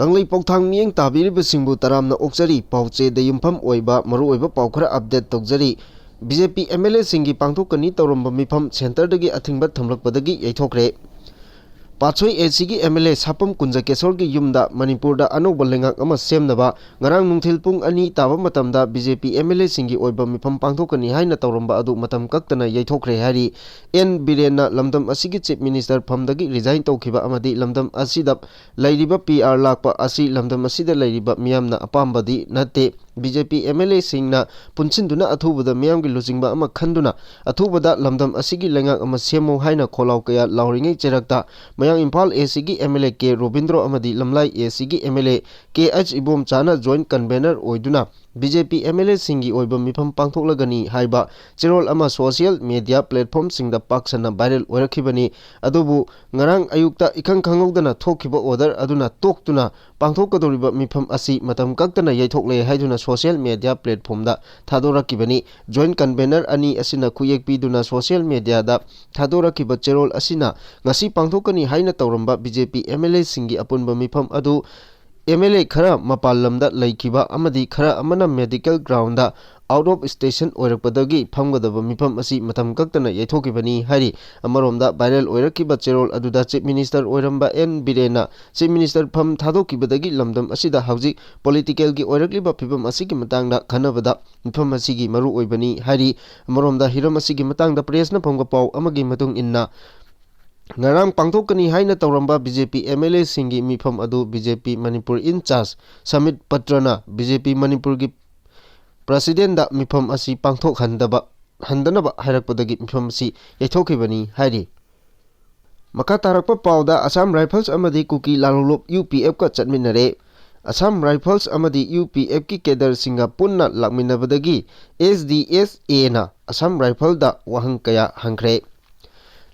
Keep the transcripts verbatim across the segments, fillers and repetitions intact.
ꯀꯪꯂꯩꯄꯥꯎꯊꯥꯡ ꯃꯤꯠꯌꯦꯡ ꯇꯥꯕꯤꯔꯤꯕꯁꯤꯡꯕꯨ ꯇꯔꯥꯝꯅ ꯑꯣꯛꯆꯔꯤ꯫ ꯄꯥꯎꯆꯦꯗ ꯌꯨꯝꯐꯝ ꯑꯣꯏꯕ ꯃꯔꯨꯑꯣꯏꯕ ꯄꯥꯎ ꯈꯔ ꯑꯞꯗꯦꯠ ꯇꯧꯖꯔꯤ꯫ B J P M L ꯑꯦꯁꯤꯡꯒꯤ ꯄꯥꯡꯊꯣꯛꯀꯅꯤ ꯇꯧꯔꯝꯕ ꯃꯤꯐꯝ ꯁꯦꯟꯇꯔꯗꯒꯤ ꯑꯊꯤꯡꯕ ꯊꯝꯂꯛꯄꯗꯒꯤ ꯌꯩꯊꯣꯛꯈ꯭ꯔꯦ꯫ ꯄꯥꯠꯁꯣꯏ ꯑꯦ ꯁꯤꯒꯤ ꯑꯦꯝ ꯑꯦꯜ ꯑꯦ ꯁꯥꯄꯝ ꯀꯨꯟꯖꯀꯦꯁꯣꯔꯒꯤ ꯌꯨꯝꯗ ꯃꯅꯤꯄꯨꯔꯗ ꯑꯅꯧꯕ ꯂꯩꯉꯥꯛ ꯑꯃ ꯁꯦꯝꯅꯕ ꯉꯔꯥꯡ ꯅꯨꯡꯊꯤꯜ ꯄꯨꯡ ꯑꯅꯤ ꯇꯥꯕ ꯃꯇꯝꯗ B J P M L ꯑꯦꯁꯤꯡꯒꯤ ꯑꯣꯏꯕ ꯃꯤꯐꯝ ꯄꯥꯡꯊꯣꯛꯀꯅꯤ ꯍꯥꯏꯅ ꯇꯧꯔꯝꯕ ꯑꯗꯨ ꯃꯇꯝ ꯀꯛꯇꯅ ꯌꯩꯊꯣꯛꯈ꯭ꯔꯦ ꯍꯥꯏꯔꯤ꯫ ꯑꯦꯟ ꯕꯤꯔꯦꯟꯅ ꯂꯝꯗꯝ ꯑꯁꯤꯒꯤ ꯆꯤꯐ ꯃꯤꯅꯤꯁꯇꯔ ꯐꯝꯗꯒꯤ ꯔꯤꯖꯥꯏꯟ ꯇꯧꯈꯤꯕ ꯑꯃꯗꯤ ꯂꯝꯗꯝ ꯑꯁꯤꯗ ꯂꯩꯔꯤꯕ ꯄꯤ ꯑꯥꯔ ꯂꯥꯛꯄ ꯑꯁꯤ ꯂꯝꯗꯝ ꯑꯁꯤꯗ ꯂꯩꯔꯤꯕ ꯃꯤꯌꯥꯝꯅ ꯑꯄꯥꯝꯕꯗꯤ ꯅꯠꯇꯦ꯫ B J P M L ꯑꯦꯁꯤꯡꯅ ꯄꯨꯟꯁꯤꯟꯗꯨꯅ ꯑꯊꯨꯕꯗ ꯃꯤꯌꯥꯝꯒꯤ ꯂꯨꯆꯤꯡꯕ ꯑꯃ ꯈꯟꯗꯨꯅ ꯑꯊꯨꯕꯗ ꯂꯝꯗꯝ ꯑꯁꯤꯒꯤ ꯂꯩꯉꯥꯛ ꯑꯃ ꯁꯦꯝꯃꯨ ꯍꯥꯏꯅ ꯈꯣꯜꯂꯥꯎ ꯀꯌꯥ ꯂꯥꯎꯔꯤꯉꯩ ꯆꯩꯔꯛꯇ ꯃꯌꯥꯡ ꯏꯝꯐꯥꯜ ꯑꯦ ꯁꯤꯒꯤ M L A K Robindro ꯑꯃꯗꯤ ꯂꯝꯂꯥꯏ ꯑꯦ ꯁꯤꯒꯤ M L A K H Ibomcha joint convener ꯑꯣꯏꯗꯨꯅ B J P M L ꯑꯦꯁꯤꯡꯒꯤ ꯑꯣꯏꯕ ꯃꯤꯐꯝ ꯄꯥꯡꯊꯣꯛꯂꯒꯅꯤ ꯍꯥꯏꯕ ꯆꯦꯔꯣꯜ ꯑꯃ ꯁꯣꯁꯤꯌꯦꯜ ꯃꯦꯗꯤꯌꯥ ꯄ꯭ꯂꯦꯠꯐꯣꯝꯁꯤꯡꯗ ꯄꯥꯛ ꯁꯟꯅ ꯚꯥꯏꯔꯦꯜ ꯑꯣꯏꯔꯛꯈꯤꯕꯅꯤ꯫ ꯑꯗꯨꯕꯨ ꯉꯔꯥꯡ ꯑꯌꯨꯛꯇ ꯏꯈꯪ ꯈꯪꯍꯧꯗꯅ ꯊꯣꯛꯈꯤꯕ ꯑꯣꯔꯗꯔ ꯑꯗꯨꯅ ꯇꯣꯛꯇꯨꯅ ꯄꯥꯡꯊꯣꯛꯀꯗꯧꯔꯤꯕ ꯃꯤꯐꯝ ꯑꯁꯤ ꯃꯇꯝ ꯀꯛꯇꯅ ꯌꯩꯊꯣꯛꯂꯦ ꯍꯥꯏꯗꯨꯅ ꯁꯣꯁꯤꯌꯦꯜ ꯃꯦꯗꯤꯌꯥ ꯄ꯭ꯂꯦꯠꯐꯣꯝꯗ ꯊꯥꯗꯣꯔꯛꯈꯤꯕꯅꯤ꯫ ꯖꯣꯏꯟꯠ ꯀꯟꯚꯦꯅꯔ ꯑꯅꯤ ꯑꯁꯤꯅ ꯈꯨꯌꯦꯛ ꯄꯤꯗꯨꯅ ꯁꯣꯁꯤꯌꯦꯜ ꯃꯦꯗꯤꯌꯥꯗ ꯊꯥꯗꯣꯔꯛꯈꯤꯕ ꯆꯦꯔꯣꯜ ꯑꯁꯤꯅ ꯉꯁꯤ ꯄꯥꯡꯊꯣꯛꯀꯅꯤ ꯍꯥꯏꯅ ꯇꯧꯔꯝꯕ B J P M L ꯑꯦꯁꯤꯡꯒꯤ ꯑꯄꯨꯟꯕ ꯃꯤꯐꯝ ꯑꯗꯨ ꯑꯦꯝ ꯑꯦꯜ ꯑꯦ ꯈꯔ ꯃꯄꯥꯟ ꯂꯝꯗ ꯂꯩꯈꯤꯕ ꯑꯃꯗꯤ ꯈꯔ ꯑꯃꯅ medical ground out of station ꯑꯣꯏꯔꯛꯄꯗꯒꯤ ꯐꯝꯒꯗꯕ ꯃꯤꯐꯝ ꯑꯁꯤ ꯃꯇꯝ ꯀꯛꯇꯅ ꯌꯩꯊꯣꯛꯈꯤꯕꯅꯤ ꯍꯥꯏꯔꯤ꯫ ꯑꯃꯔꯣꯝꯗ ꯚꯥꯏꯔꯦꯜ ꯑꯣꯏꯔꯛꯈꯤꯕ ꯆꯦꯔꯣꯜ ꯑꯗꯨꯗ ꯆꯤꯐ ꯃꯤꯅꯤꯁꯇꯔ ꯑꯣꯏꯔꯝꯕ ꯑꯦꯟ ꯕꯤꯔꯦꯟꯅ ꯆꯤꯐ ꯃꯤꯅꯤꯁꯇꯔ ꯐꯝ ꯊꯥꯗꯣꯛꯈꯤꯕꯗꯒꯤ ꯂꯝꯗꯝ ꯑꯁꯤꯗ ꯍꯧꯖꯤꯛ ꯄꯣꯂꯤꯇꯤꯀꯦꯜꯒꯤ ꯑꯣꯏꯔꯛꯂꯤꯕ ꯐꯤꯕꯝ ꯑꯁꯤꯒꯤ ꯃꯇꯥꯡꯗ ꯈꯟꯅꯕꯗ ꯃꯤꯐꯝ ꯑꯁꯤꯒꯤ ꯃꯔꯨ ꯑꯣꯏꯕꯅꯤ ꯍꯥꯏꯔꯤ꯫ ꯑꯃꯔꯣꯝꯗ ꯍꯤꯔꯝ ꯑꯁꯤꯒꯤ ꯃꯇꯥꯡꯗ ꯄ꯭ꯔꯦꯁꯅ ꯐꯪꯕ ꯄꯥꯎ ꯑꯃꯒꯤ ꯃꯇꯨꯡ ꯏꯟꯅ ꯉꯔꯥꯡ ꯄꯥꯡꯊꯣꯛꯀꯅꯤ ꯍꯥꯏꯅ ꯇꯧꯔꯝꯕ B J P M L ꯑꯦꯁꯤꯡꯒꯤ ꯃꯤꯐꯝ ꯑꯗꯨ B J P Manipur incharge Sambit ꯄꯇ꯭ꯔꯅ ꯕꯤ ꯖꯦ ꯄꯤ ꯃꯅꯤꯄꯨꯔꯒꯤ ꯄ꯭ꯔꯁꯤꯗꯦꯟꯗ ꯃꯤꯐꯝ ꯑꯁꯤ ꯄꯥꯡꯊꯣꯛꯍꯟꯗꯕ, ꯍꯟꯗꯅꯕ ꯍꯥꯏꯔꯛꯄꯗꯒꯤ ꯃꯤꯐꯝ ꯑꯁꯤ ꯌꯩꯊꯣꯛꯈꯤꯕꯅꯤ ꯍꯥꯏꯔꯤ꯫ ꯃꯈꯥ ꯇꯥꯔꯛꯄ ꯄꯥꯎꯗ ꯑꯁꯥꯝ ꯔꯥꯏꯐꯜꯁ ꯑꯃꯗꯤ ꯀꯨꯀꯤ ꯂꯥꯜꯍꯧꯂꯨꯞ ꯌꯨ ꯄꯤ ꯑꯦꯐꯀ ꯆꯠꯃꯤꯟꯅꯔꯦ꯫ ꯑꯁꯥꯝ ꯔꯥꯏꯐꯜꯁ ꯑꯃꯗꯤ ꯌꯨ ꯄꯤ ꯑꯦꯐꯀꯤ ꯀꯦꯗꯔꯁꯤꯡꯒ ꯄꯨꯟꯅ ꯂꯥꯛꯃꯤꯟꯅꯕꯗꯒꯤ ꯑꯦꯁ ꯗꯤ ꯑꯦꯁ ꯑꯦꯅ ꯑꯁꯥꯝ ꯔꯥꯏꯐꯜꯗ ꯋꯥꯍꯪ ꯀꯌꯥ ꯍꯪꯈ꯭ꯔꯦ꯫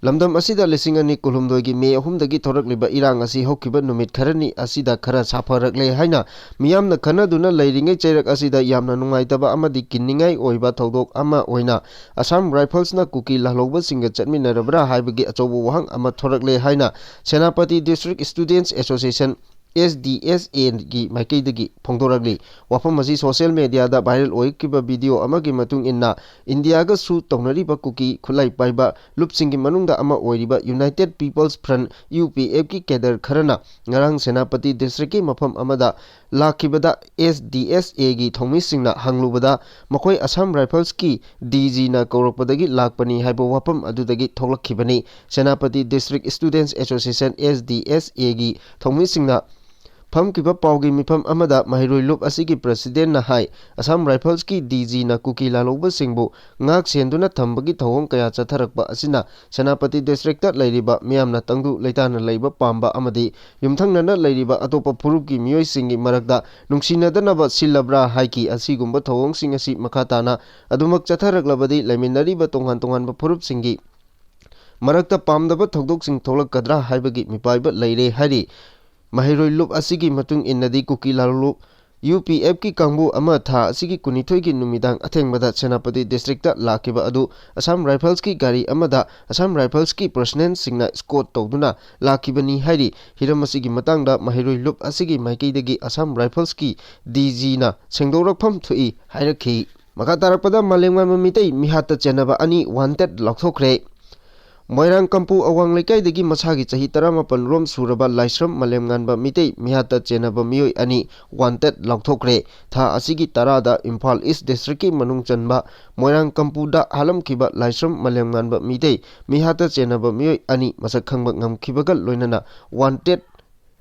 ꯂꯝꯗꯝ ꯑꯁꯤꯗ ꯂꯤꯁꯤꯡ ꯑꯅꯤ ꯀꯨꯟꯍꯨꯝꯗꯣꯏꯒꯤ ꯃꯦ ꯑꯍꯨꯝꯗꯒꯤ ꯊꯣꯔꯛꯂꯤꯕ ꯏꯔꯥꯡ ꯑꯁꯤ ꯍꯧꯈꯤꯕ ꯅꯨꯃꯤꯠ ꯈꯔꯅꯤ ꯑꯁꯤꯗ ꯈꯔ ꯁꯥꯐꯔꯛꯂꯦ ꯍꯥꯏꯅ ꯃꯤꯌꯥꯝꯅ ꯈꯟꯅꯗꯨꯅ ꯂꯩꯔꯤꯉꯩ ꯆꯩꯔꯛ ꯑꯁꯤꯗ ꯌꯥꯝꯅ ꯅꯨꯡꯉꯥꯏꯇꯕ ꯑꯃꯗꯤ ꯀꯤꯅꯤꯡꯉꯥꯏ ꯑꯣꯏꯕ ꯊꯧꯗꯣꯛ ꯑꯃ ꯑꯣꯏꯅ ꯑꯁꯥꯝ ꯔꯥꯏꯐꯜꯁꯅ ꯀꯨꯀꯤ ꯂꯥꯜꯍꯧꯕꯁꯤꯡꯒ ꯆꯠꯃꯤꯟꯅꯔꯕ꯭ꯔꯥ ꯍꯥꯏꯕꯒꯤ ꯑꯆꯧꯕ ꯋꯥꯍꯪ ꯑꯃ ꯊꯣꯔꯛꯂꯦ ꯍꯥꯏꯅ Senapati district students association S D S ꯑꯦꯒꯤ ꯃꯥꯏꯀꯩꯗꯒꯤ ꯐꯣꯡꯗꯣꯔꯛꯂꯤ꯫ ꯋꯥꯐꯝ ꯑꯁꯤ ꯁꯣꯁꯤꯌꯦꯜ ꯃꯦꯗꯤꯌꯥꯗ ꯚꯥꯏꯔꯦꯜ ꯑꯣꯏꯔꯛꯈꯤꯕ ꯚꯤꯗꯤꯑꯣ ꯑꯃꯒꯤ ꯃꯇꯨꯡ ꯏꯟꯅ, ꯏꯟꯗꯤꯌꯥꯒ ꯁꯨ ꯇꯧꯅꯔꯤꯕ ꯀꯨꯀꯤ ꯈꯨꯠꯂꯥꯏ ꯄꯥꯏꯕ ꯂꯨꯞꯁꯤꯡꯒꯤ ꯃꯅꯨꯡꯗ ꯑꯃ ꯑꯣꯏꯔꯤꯕ ꯌꯨꯅꯥꯏꯇꯦꯗ ꯄꯤꯄꯜꯁ ꯐ꯭ꯔꯟꯠ, ꯌꯨ ꯄꯤ ꯑꯦꯐꯀꯤ ꯀꯦꯗꯔ ꯈꯔꯅ ꯉꯔꯥꯡ ꯁꯦꯅꯥꯄꯇꯤ ꯗꯤꯁꯇ꯭ꯔꯤꯛꯀꯤ ꯃꯐꯝ ꯑꯃꯗ ꯂꯥꯛꯈꯤꯕꯗ, ꯑꯦꯁ ꯗꯤ ꯑꯦꯁ ꯑꯦꯒꯤ ꯊꯧꯃꯤꯁꯤꯡꯅ ꯍꯪꯂꯨꯕꯗ, ꯃꯈꯣꯏ ꯑꯁꯥꯝ ꯔꯥꯏꯐꯜꯁꯀꯤ ꯗꯤ ꯖꯤꯅ ꯀꯧꯔꯛꯄꯗꯒꯤ ꯂꯥꯛꯄꯅꯤ ꯍꯥꯏꯕ ꯋꯥꯐꯝ ꯑꯗꯨꯗꯒꯤ ꯊꯣꯛꯂꯛꯈꯤꯕꯅꯤ꯫ Senapati district students association, S D S ꯑꯦꯒꯤ ꯊꯧꯃꯤꯁꯤꯡꯅ ꯐꯝꯈꯤꯕ ꯄꯥꯎꯒꯤ ꯃꯤꯐꯝ ꯑꯃꯗ ꯃꯍꯩꯔꯣꯏ ꯂꯨꯞ ꯑꯁꯤꯒꯤ ꯄ꯭ꯔꯁꯤꯗꯦꯟꯠꯅ ꯍꯥꯏ, ꯑꯁꯥꯝ ꯔꯥꯏꯐꯜꯁꯀꯤ ꯗꯤ ꯖꯤꯅ ꯀꯨꯀꯤ ꯂꯥꯜꯍꯧꯕꯁꯤꯡꯕꯨ ꯉꯥꯛ ꯁꯦꯟꯗꯨꯅ ꯊꯝꯕꯒꯤ ꯊꯧꯑꯣꯡ ꯀꯌꯥ ꯆꯠꯊꯔꯛꯄ ꯑꯁꯤꯅ ꯁꯦꯅꯥꯄꯇꯤ ꯗꯤꯁꯇ꯭ꯔꯤꯛꯇ ꯂꯩꯔꯤꯕ ꯃꯤꯌꯥꯝꯅ ꯇꯪꯗꯨ ꯂꯩꯇꯥꯅ ꯂꯩꯕ ꯄꯥꯝꯕ ꯑꯃꯗꯤ ꯌꯨꯝꯊꯪꯅꯅ ꯂꯩꯔꯤꯕ ꯑꯇꯣꯞꯄ ꯐꯨꯔꯨꯞꯀꯤ ꯃꯤꯑꯣꯏꯁꯤꯡꯒꯤ ꯃꯔꯛꯇ ꯅꯨꯡꯁꯤꯅꯗꯅꯕ ꯁꯤꯜꯂꯕ꯭ꯔꯥ ꯍꯥꯏꯈꯤ꯫ ꯑꯁꯤꯒꯨꯝꯕ ꯊꯧꯑꯣꯡꯁꯤꯡ ꯑꯁꯤ ꯃꯈꯥ ꯇꯥꯅ ꯑꯗꯨꯃꯛ ꯆꯠꯊꯔꯛꯂꯕꯗꯤ ꯂꯩꯃꯤꯟꯅꯔꯤꯕ ꯇꯣꯉꯥꯟ ꯇꯣꯉꯥꯟꯕ ꯐꯨꯔꯨꯞꯁꯤꯡꯒꯤ ꯃꯔꯛꯇ ꯄꯥꯝꯗꯕ ꯊꯧꯗꯣꯛꯁꯤꯡ ꯊꯣꯛꯂꯛꯀꯗ꯭ꯔꯥ ꯍꯥꯏꯕꯒꯤ ꯃꯤꯄꯥꯏꯕ ꯂꯩꯔꯦ ꯍꯥꯏꯔꯤ꯫ ꯃꯍꯩꯔꯣꯏ ꯂꯨꯞ ꯑꯁꯤꯒꯤ ꯃꯇꯨꯡ ꯏꯟꯅꯗꯤ ꯀꯨꯀꯤ ꯂꯥꯂꯣꯡ ꯌꯨ ꯄꯤ ꯑꯦꯐꯀꯤ ꯀꯥꯡꯕꯨ ꯑꯃ ꯊꯥ ꯑꯁꯤꯒꯤ ꯀꯨꯟꯅꯤꯊꯣꯏꯒꯤ ꯅꯨꯃꯤꯗꯥꯡ ꯑꯊꯦꯡꯕꯗ ꯁꯦꯅꯥꯄꯇꯤ ꯗꯤꯁꯇ꯭ꯔꯤꯛꯇ ꯂꯥꯛꯈꯤꯕ ꯑꯗꯨ ꯑꯁꯥꯝ ꯔꯥꯏꯐꯜꯁꯀꯤ ꯒꯥꯔꯤ ꯑꯃꯗ ꯑꯁꯥꯝ ꯔꯥꯏꯐꯜꯁꯀꯤ ꯄꯔꯁꯅꯦꯜꯁꯤꯡꯅ ꯏꯁꯀꯣꯔꯠ ꯇꯧꯗꯨꯅ ꯂꯥꯛꯈꯤꯕꯅꯤ ꯍꯥꯏꯔꯤ꯫ ꯍꯤꯔꯝ ꯑꯁꯤꯒꯤ ꯃꯇꯥꯡꯗ ꯃꯍꯩꯔꯣꯏ ꯂꯨꯞ ꯑꯁꯤꯒꯤ ꯃꯥꯏꯀꯩꯗꯒꯤ ꯑꯁꯥꯝ ꯔꯥꯏꯐꯜꯁꯀꯤ ꯗꯤ ꯖꯤꯅ ꯁꯦꯡꯗꯣꯔꯛꯐꯝ ꯊꯣꯛꯏ ꯍꯥꯏꯔꯛꯈꯤ꯫ ꯃꯈꯥ ꯇꯥꯔꯛꯄꯗ ꯃꯥꯂꯦꯝꯉꯥꯟꯕ ꯃꯤꯇꯩ ꯃꯤꯍꯥꯠꯇ ꯆꯦꯟꯅꯕ ꯑꯅꯤ ꯋꯥꯟꯇꯦꯗ ꯂꯥꯎꯊꯣꯛꯈ꯭ꯔꯦ꯫ ꯃꯣꯏꯔꯥꯡ ꯀꯝꯄꯨ ꯑꯋꯥꯡ ꯂꯩꯀꯥꯏꯗꯒꯤ ꯃꯁꯥꯒꯤ ꯆꯍꯤ ꯇꯔꯥꯃꯥꯄꯟ ꯔꯣꯝ ꯁꯨꯔꯕ ꯂꯥꯏꯁ꯭ꯔꯝ ꯃꯥꯂꯦꯝꯉꯥꯟꯕ ꯃꯤꯇꯩ ꯃꯤꯍꯥꯠꯇ ꯆꯦꯟꯅꯕ ꯃꯤꯑꯣꯏ ꯑꯅꯤ ꯋꯥꯟꯇꯦꯗ ꯂꯥꯎꯊꯣꯛꯈ꯭ꯔꯦ꯫ ꯊꯥ ꯑꯁꯤꯒꯤ ꯇꯔꯥꯗ ꯏꯝꯐꯥꯜ ꯏꯁ ꯗꯤꯁꯇ꯭ꯔꯤꯛꯀꯤ ꯃꯅꯨꯡ ꯆꯟꯕ ꯃꯣꯏꯔꯥꯡ ꯀꯝꯄꯨꯗ ꯍꯥꯠꯂꯝꯈꯤꯕ ꯂꯥꯏꯁ꯭ꯔꯝ ꯃꯥꯂꯦꯝꯉꯥꯟꯕ ꯃꯤꯇꯩ ꯃꯤꯍꯥꯠꯇ ꯆꯦꯟꯅꯕ ꯃꯤꯑꯣꯏ ꯑꯅꯤ ꯃꯁꯛ ꯈꯪꯕ ꯉꯝꯈꯤꯕꯒ ꯂꯣꯏꯅꯅ ꯋꯥꯟꯇꯦꯗ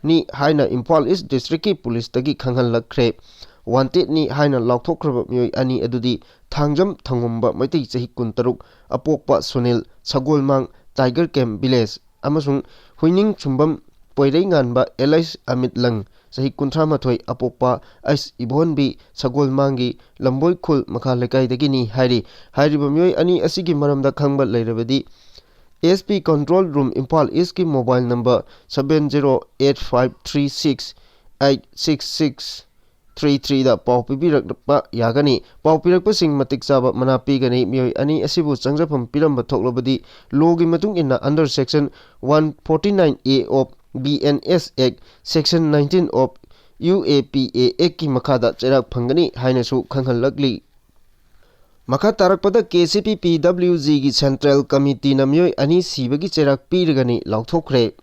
ꯅꯤ ꯍꯥꯏꯅ ꯏꯝꯐꯥꯜ ꯏꯁ ꯗꯤꯁꯇ꯭ꯔꯤꯛꯀꯤ ꯄꯨꯂꯤꯁꯇꯒꯤ ꯈꯪꯍꯜꯂꯛꯈ꯭ꯔꯦ꯫ ꯋꯥꯟꯇꯦꯗꯅꯤ ꯍꯥꯏꯅ ꯂꯥꯎꯊꯣꯛꯈ꯭ꯔꯕ ꯃꯤꯑꯣꯏ ꯑꯅꯤ ꯑꯗꯨꯗꯤ ꯊꯥꯡꯖꯝ ꯊꯪꯉꯨꯝꯕ ꯃꯩꯇꯩ, ꯆꯍꯤ ꯀꯨꯟꯇꯔꯨꯛ, ꯑꯄꯣꯛꯄ ꯁꯨꯅꯤꯜ, ꯁꯒꯣꯜꯃꯥꯡ ꯇꯥꯏꯒꯔ ꯀꯦꯝ ꯚꯤꯂꯦꯖ, ꯑꯃꯁꯨꯡ ꯍꯨꯏꯅꯤꯡ ꯁꯨꯝꯕꯝ ꯄꯣꯏꯔꯩꯉꯥꯟꯕ ꯑꯦꯂꯥꯏꯁ ꯑꯃꯤꯠ ꯂꯪ, ꯆꯍꯤ ꯀꯨꯟꯊ꯭ꯔꯥ ꯃꯥꯊꯣꯏ, ꯑꯄꯣꯛꯄ ꯑꯩꯁ ꯏꯕꯣꯟꯕꯤ, ꯁꯒꯣꯜꯃꯥꯡꯒꯤ ꯂꯝꯕꯣꯏ ꯈꯨꯜ ꯃꯈꯥ ꯂꯩꯀꯥꯏꯗꯒꯤꯅꯤ ꯍꯥꯏꯔꯤ꯫ ꯍꯥꯏꯔꯤꯕ ꯃꯤꯑꯣꯏ ꯑꯅꯤ ꯑꯁꯤꯒꯤ ꯃꯔꯝꯗ ꯈꯪꯕ ꯂꯩꯔꯕꯗꯤ S P control room Imphal ꯏꯁꯀꯤ mobile number seven zero eight five three six eight six six three ꯊ꯭ꯔꯤꯗ ꯄꯥꯎ ꯄꯤꯕꯤꯔꯛꯄ ꯌꯥꯒꯅꯤ꯫ ꯄꯥꯎ ꯄꯤꯔꯛꯄꯁꯤꯡ ꯃꯇꯤꯛ ꯆꯥꯕ ꯃꯅꯥ ꯄꯤꯒꯅꯤ꯫ ꯃꯤꯑꯣꯏ ꯑꯅꯤ ꯑꯁꯤꯕꯨ ꯆꯪꯖꯐꯝ ꯄꯤꯔꯝꯕ ꯊꯣꯛꯂꯕꯗꯤ ꯂꯣꯒꯤ ꯃꯇꯨꯡ ꯏꯟꯅ under section one forty nine A of B N S Act, Section nineteen of U A P A Act ꯀꯤ ꯃꯈꯥꯗ ꯆꯩꯔꯥꯛ ꯐꯪꯒꯅꯤ ꯍꯥꯏꯅꯁꯨ ꯈꯪꯍꯜꯂꯛꯂꯤ꯫ ꯃꯈꯥ ꯇꯥꯔꯛꯄꯗ, K C P P W G ꯒꯤ Central Committee ꯅ ꯃꯤꯑꯣꯏ ꯑꯅꯤ ꯁꯤꯕꯒꯤ ꯆꯩꯔꯥꯛ ꯄꯤꯔꯒꯅꯤ ꯂꯥꯎꯊꯣꯛꯈ꯭ꯔꯦ꯫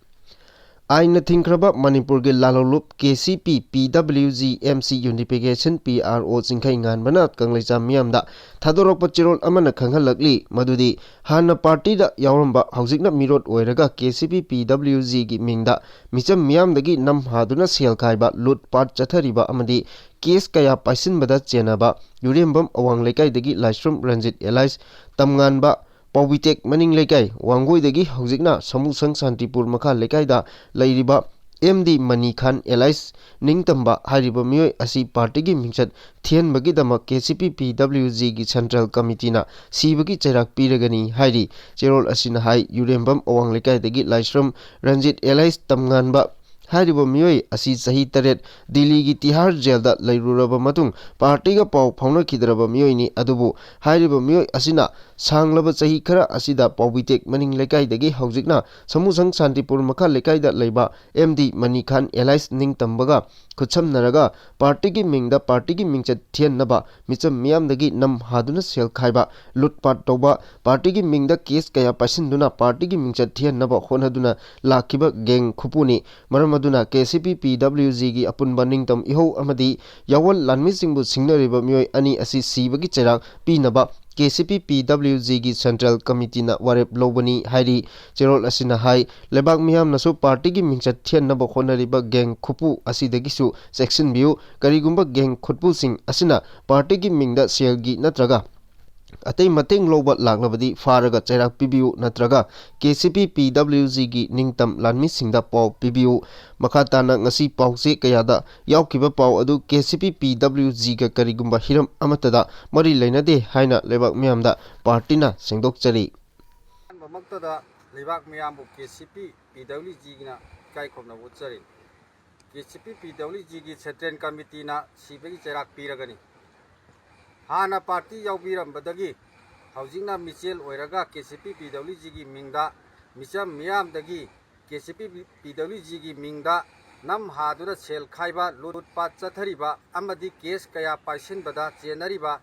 ꯑꯥꯏꯟꯅ ꯊꯤꯡꯈ꯭ꯔꯕ ꯃꯅꯤꯄꯨꯔꯒꯤ ꯂꯥꯂꯣꯡꯂꯨꯞ K C P P W G M C Unification P R O ꯆꯤꯡꯈꯩ ꯉꯥꯟꯕꯅ ꯀꯪꯂꯩꯆꯥ ꯃꯤꯌꯥꯝꯗ ꯊꯥꯗꯣꯔꯛꯄ ꯆꯦꯔꯣꯜ ꯑꯃꯅ ꯈꯪꯍꯜꯂꯛꯂꯤ ꯃꯗꯨꯗꯤ ꯍꯥꯟꯅ ꯄꯥꯔꯇꯤꯗ ꯌꯥꯎꯔꯝꯕ, ꯍꯧꯖꯤꯛꯅ ꯃꯤꯔꯣꯠ ꯑꯣꯏꯔꯒ K C P P W G ꯒꯤ ꯃꯤꯡꯗ ꯃꯤꯆꯝ ꯃꯤꯌꯥꯝꯗꯒꯤ ꯅꯝ ꯍꯥꯗꯨꯅ ꯁꯦꯜ ꯈꯥꯏꯕ, ꯂꯨꯠ ꯄꯥꯠ ꯆꯠꯊꯔꯤꯕ ꯑꯃꯗꯤ ꯀꯦꯁ ꯀꯌꯥ ꯄꯥꯏꯁꯤꯟꯕꯗ ꯆꯦꯟꯅꯕ ꯌꯨꯔꯦꯝꯕꯝ ꯑꯋꯥꯡ ꯂꯩꯀꯥꯏꯗꯒꯤ ꯂꯥꯏꯁ꯭ꯔꯝ ꯔꯟꯖꯤꯠ alias ꯇꯝꯉꯥꯟꯕ, ꯄꯥꯎꯕꯤꯇꯦꯛ ꯃꯅꯤꯡ ꯂꯩꯀꯥꯏ ꯋꯥꯡꯒꯣꯏꯗꯒꯤ ꯍꯧꯖꯤꯛꯅ ꯁꯃꯨꯁꯪ ꯁꯥꯟꯇꯤꯄꯨꯔ ꯃꯈꯥ ꯂꯩꯀꯥꯏꯗ ꯂꯩꯔꯤꯕ M D ꯃꯅꯤ ꯈꯥꯟ alias ꯅꯤꯡꯇꯝꯕ ꯍꯥꯏꯔꯤꯕ ꯃꯤꯑꯣꯏ ꯑꯁꯤ ꯄꯥꯔꯇꯤꯒꯤ ꯃꯤꯡꯆꯠ ꯊꯤꯍꯟꯕꯒꯤꯗꯃꯛ K C P P W G ꯒꯤ Central Committee ꯅ ꯁꯤꯕꯒꯤ ꯆꯩꯔꯥꯛ ꯄꯤꯔꯒꯅꯤ ꯍꯥꯏꯔꯤ꯫ ꯆꯦꯔꯣꯜ ꯑꯁꯤꯅ ꯍꯥꯏ, ꯌꯨꯔꯦꯝꯕꯝ ꯑꯋꯥꯡ ꯂꯩꯀꯥꯏꯗꯒꯤ ꯂꯥꯏꯁ꯭ꯔꯝ ꯔꯟꯖꯤꯠ alias ꯇꯝꯉꯥꯟꯕ ꯍꯥꯏꯔꯤꯕ ꯃꯤꯑꯣꯏ ꯑꯁꯤ ꯆꯍꯤ ꯇꯔꯦꯠ ꯗꯤꯜꯂꯤꯒꯤ ꯇꯤꯍꯥꯔ ꯖꯦꯜꯗ ꯂꯩꯔꯨꯔꯕ ꯃꯇꯨꯡ ꯄꯥꯔꯇꯤꯒ ꯄꯥꯎ ꯐꯥꯎꯅꯈꯤꯗ꯭ꯔꯕ ꯃꯤꯑꯣꯏꯅꯤ꯫ ꯑꯗꯨꯕꯨ ꯍꯥꯏꯔꯤꯕ ꯃꯤꯑꯣꯏ ꯑꯁꯤꯅ ꯁꯥꯡꯂꯕ ꯆꯍꯤ ꯈꯔ ꯑꯁꯤꯗ ꯄꯥꯎꯕꯤꯇꯦꯛ ꯃꯅꯤꯡ ꯂꯩꯀꯥꯏꯗꯒꯤ ꯍꯧꯖꯤꯛꯅ ꯁꯃꯨꯁꯪ ꯁꯥꯟꯇꯤꯄꯨꯔ ꯃꯈꯥ ꯂꯩꯀꯥꯏꯗ ꯂꯩꯕ M D ꯃꯅꯤ ꯈꯥꯟ alias ꯅꯤꯡꯇꯝꯕꯒ ꯈꯨꯠꯁꯝꯅꯔꯒ ꯄꯥꯔꯇꯤꯒꯤ ꯃꯤꯡꯗ ꯄꯥꯔꯇꯤꯒꯤ ꯃꯤꯡꯆꯠ ꯊꯤꯍꯟꯅꯕ ꯃꯤꯆꯝ ꯃꯤꯌꯥꯝꯗꯒꯤ ꯅꯝ ꯍꯥꯗꯨꯅ ꯁꯦꯜ ꯈꯥꯏꯕ, ꯂꯨꯠꯄꯥꯠ ꯇꯧꯕ, ꯄꯥꯔꯇꯤꯒꯤ ꯃꯤꯡꯗ ꯀꯦꯁ ꯀꯌꯥ ꯄꯥꯏꯁꯤꯟꯗꯨꯅ ꯄꯥꯔꯇꯤꯒꯤ ꯃꯤꯡꯆꯠ ꯊꯤꯍꯟꯅꯕ ꯍꯣꯠꯅꯗꯨꯅ ꯂꯥꯛꯈꯤꯕ ꯒꯦꯡ ꯈꯨꯄꯨꯅꯤ꯫ ꯃꯔꯝ ꯑꯗꯨꯅ K C P P W G ꯒꯤ ꯑꯄꯨꯟꯕ ꯅꯤꯡꯇꯝ ꯏꯍꯧ ꯑꯃꯗꯤ ꯌꯥꯑꯣꯟ ꯂꯥꯟꯃꯤꯁꯤꯡꯕꯨ ꯁꯤꯡꯅꯔꯤꯕ ꯃꯤꯑꯣꯏ ꯑꯅꯤ ꯑꯁꯤ ꯁꯤꯕꯒꯤ ꯆꯩꯔꯥꯛ ꯄꯤꯅꯕ K C P P W G ꯒꯤ Central Committee ꯅ ꯋꯥꯔꯦꯞ ꯂꯧꯕꯅꯤ ꯍꯥꯏꯔꯤ꯫ ꯆꯦꯔꯣꯜ ꯑꯁꯤꯅ ꯍꯥꯏ, ꯂꯩꯕꯥꯛ ꯃꯤꯌꯥꯝꯅꯁꯨ ꯄꯥꯔꯇꯤꯒꯤ ꯃꯤꯡꯆꯠ ꯊꯤꯍꯟꯅꯕ ꯍꯣꯠꯅꯔꯤꯕ ꯒꯦꯡ ꯈꯨꯄꯨ ꯑꯁꯤꯗꯒꯤꯁꯨ ꯆꯦꯛꯁꯤꯟꯕꯤꯌꯨ꯫ ꯀꯔꯤꯒꯨꯝꯕ ꯒꯦꯡ ꯈꯨꯠꯄꯨꯁꯤꯡ ꯑꯁꯤꯅ ꯄꯥꯔꯇꯤꯒꯤ ꯃꯤꯡꯗ ꯁꯦꯜꯒꯤ ꯅꯠꯇ꯭ꯔꯒ ꯑꯇꯩ ꯃꯇꯦꯡ ꯂꯧꯕ ꯂꯥꯛꯂꯕꯗꯤ ꯐꯥꯔꯒ ꯆꯩꯔꯥꯛ ꯄꯤꯕꯤꯌꯨ ꯅꯠꯇ꯭ꯔꯒ K C P P W G ꯒꯤ ꯅꯤꯡꯇꯝ ꯂꯥꯟꯃꯤꯁꯤꯡꯗ ꯄꯥꯎ ꯄꯤꯕꯤꯌꯨ꯫ ꯃꯈꯥ ꯇꯥꯅ ꯉꯁꯤ ꯄꯥꯎꯆꯦ ꯀꯌꯥꯗ ꯌꯥꯎꯈꯤꯕ ꯄꯥꯎ ꯑꯗꯨ K C P P W G ꯒ ꯀꯔꯤꯒꯨꯝꯕ ꯍꯤꯔꯝ ꯑꯃꯠꯇꯗ ꯃꯔꯤ ꯂꯩꯅꯗꯦ ꯍꯥꯏꯅ ꯂꯩꯕꯥꯛ ꯃꯤꯌꯥꯝꯗ ꯄꯥꯔꯇꯤꯅ ꯁꯦꯡꯗꯣꯛꯆꯔꯤ꯫ ꯑꯍꯥꯟꯕꯃꯛꯇꯗ ꯂꯩꯕꯥꯛ ꯃꯤꯌꯥꯝꯕꯨ K C P P W G ꯒꯤꯅ ꯏꯀꯥꯏ ꯈꯨꯝꯅꯕ ꯎꯠꯆꯔꯤ꯫ K C P P W G ꯒꯤ Central Committee ꯅ ꯁꯤꯕꯒꯤ ꯆꯩꯔꯥꯛ ꯄꯤꯔꯒꯅꯤ꯫ ꯍꯥꯟꯅ ꯄꯥꯔꯇꯤ ꯌꯥꯎꯕꯤꯔꯝꯕꯗꯒꯤ ꯍꯧꯖꯤꯛꯅ ꯃꯤꯆꯦꯜ ꯑꯣꯏꯔꯒ K C P P W G ꯒꯤ ꯃꯤꯡꯗ ꯃꯤꯆꯝ ꯃꯤꯌꯥꯝꯗꯒꯤ ꯀꯦ ꯁꯤ ꯄꯤ ꯄꯤ ꯗꯕ꯭ꯂꯤꯎ ꯖꯤꯒꯤ ꯃꯤꯡꯗ ꯅꯝ ꯍꯥꯗꯨꯅ ꯁꯦꯜ ꯈꯥꯏꯕ, ꯂꯨꯠꯄꯥꯠ ꯆꯠꯊꯔꯤꯕ ꯑꯃꯗꯤ ꯀꯦꯁ ꯀꯌꯥ ꯄꯥꯏꯁꯤꯟꯕꯗ ꯆꯦꯟꯅꯔꯤꯕ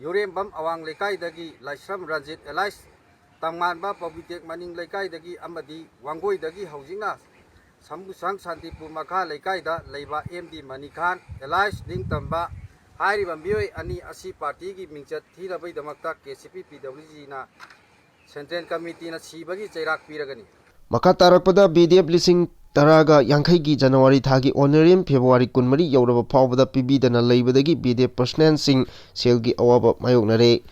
ꯌꯨꯔꯦꯝꯕꯝ ꯑꯋꯥꯡ ꯂꯩꯀꯥꯏꯗꯒꯤ ꯂꯥꯏꯁ꯭ꯔꯝ ꯔꯟꯖꯤꯠ ꯑꯦꯂꯥꯏꯁ, ꯇꯝꯉꯥꯟꯕ ꯄꯕꯤꯇꯦꯛ ꯃꯅꯤꯡ ꯂꯩꯀꯥꯏꯗꯒꯤ ꯑꯃꯗꯤ ꯋꯥꯡꯒꯣꯏꯗꯒꯤ ꯍꯧꯖꯤꯛꯅ ꯁꯝꯕꯨꯁꯥꯡ ꯁꯥꯟꯇꯤꯄꯨꯔ ꯃꯈꯥ ꯂꯩꯀꯥꯏꯗ ꯂꯩꯕ ꯑꯦꯝ ꯗꯤ ꯃꯅꯤꯈꯥꯟ ꯑꯦꯂꯥꯏꯁ ꯅꯤꯡꯇꯝꯕ ꯍꯥꯏꯔꯤꯕ ꯃꯤꯑꯣꯏ ꯑꯅꯤ ꯑꯁꯤ ꯄꯥꯔꯇꯤꯒꯤ ꯃꯤꯡꯆꯠ ꯊꯤꯅꯕꯒꯤꯗꯃꯛꯇ ꯀꯦ ꯁꯤ ꯄꯤ ꯄꯤ ꯗꯕ꯭ꯂꯤꯎ ꯖꯤꯅ ꯁꯦꯟꯇ꯭ꯔꯦꯜ ꯀꯃꯤꯇꯤꯅ ꯁꯤꯕꯒꯤ ꯆꯩꯔꯥꯛ ꯄꯤꯔꯒꯅꯤ꯫ ꯃꯈꯥ ꯇꯥꯔꯛꯄꯗ ꯕꯤ ꯗꯤ ꯑꯦꯐ ꯂꯤꯁꯤꯡ ꯇꯔꯥꯒ ꯌꯥꯡꯈꯩꯒꯤ ꯖꯅꯋꯥꯔꯤ ꯊꯥꯒꯤ ꯑꯣꯅꯔꯦꯔꯤꯌꯝ ꯐꯦꯕ꯭ꯔꯨꯋꯥꯔꯤ ꯀꯨꯟꯃꯔꯤ ꯌꯧꯔꯕ ꯐꯥꯎꯕꯗ ꯄꯤꯕꯤꯗꯅ ꯂꯩꯕꯗꯒꯤ ꯕꯤ ꯗꯤ ꯑꯦꯐ ꯄꯔꯁꯅꯦꯜꯁꯤꯡ ꯁꯦꯜꯒꯤ ꯑꯋꯥꯕ ꯃꯥꯌꯣꯛꯅꯔꯦ꯫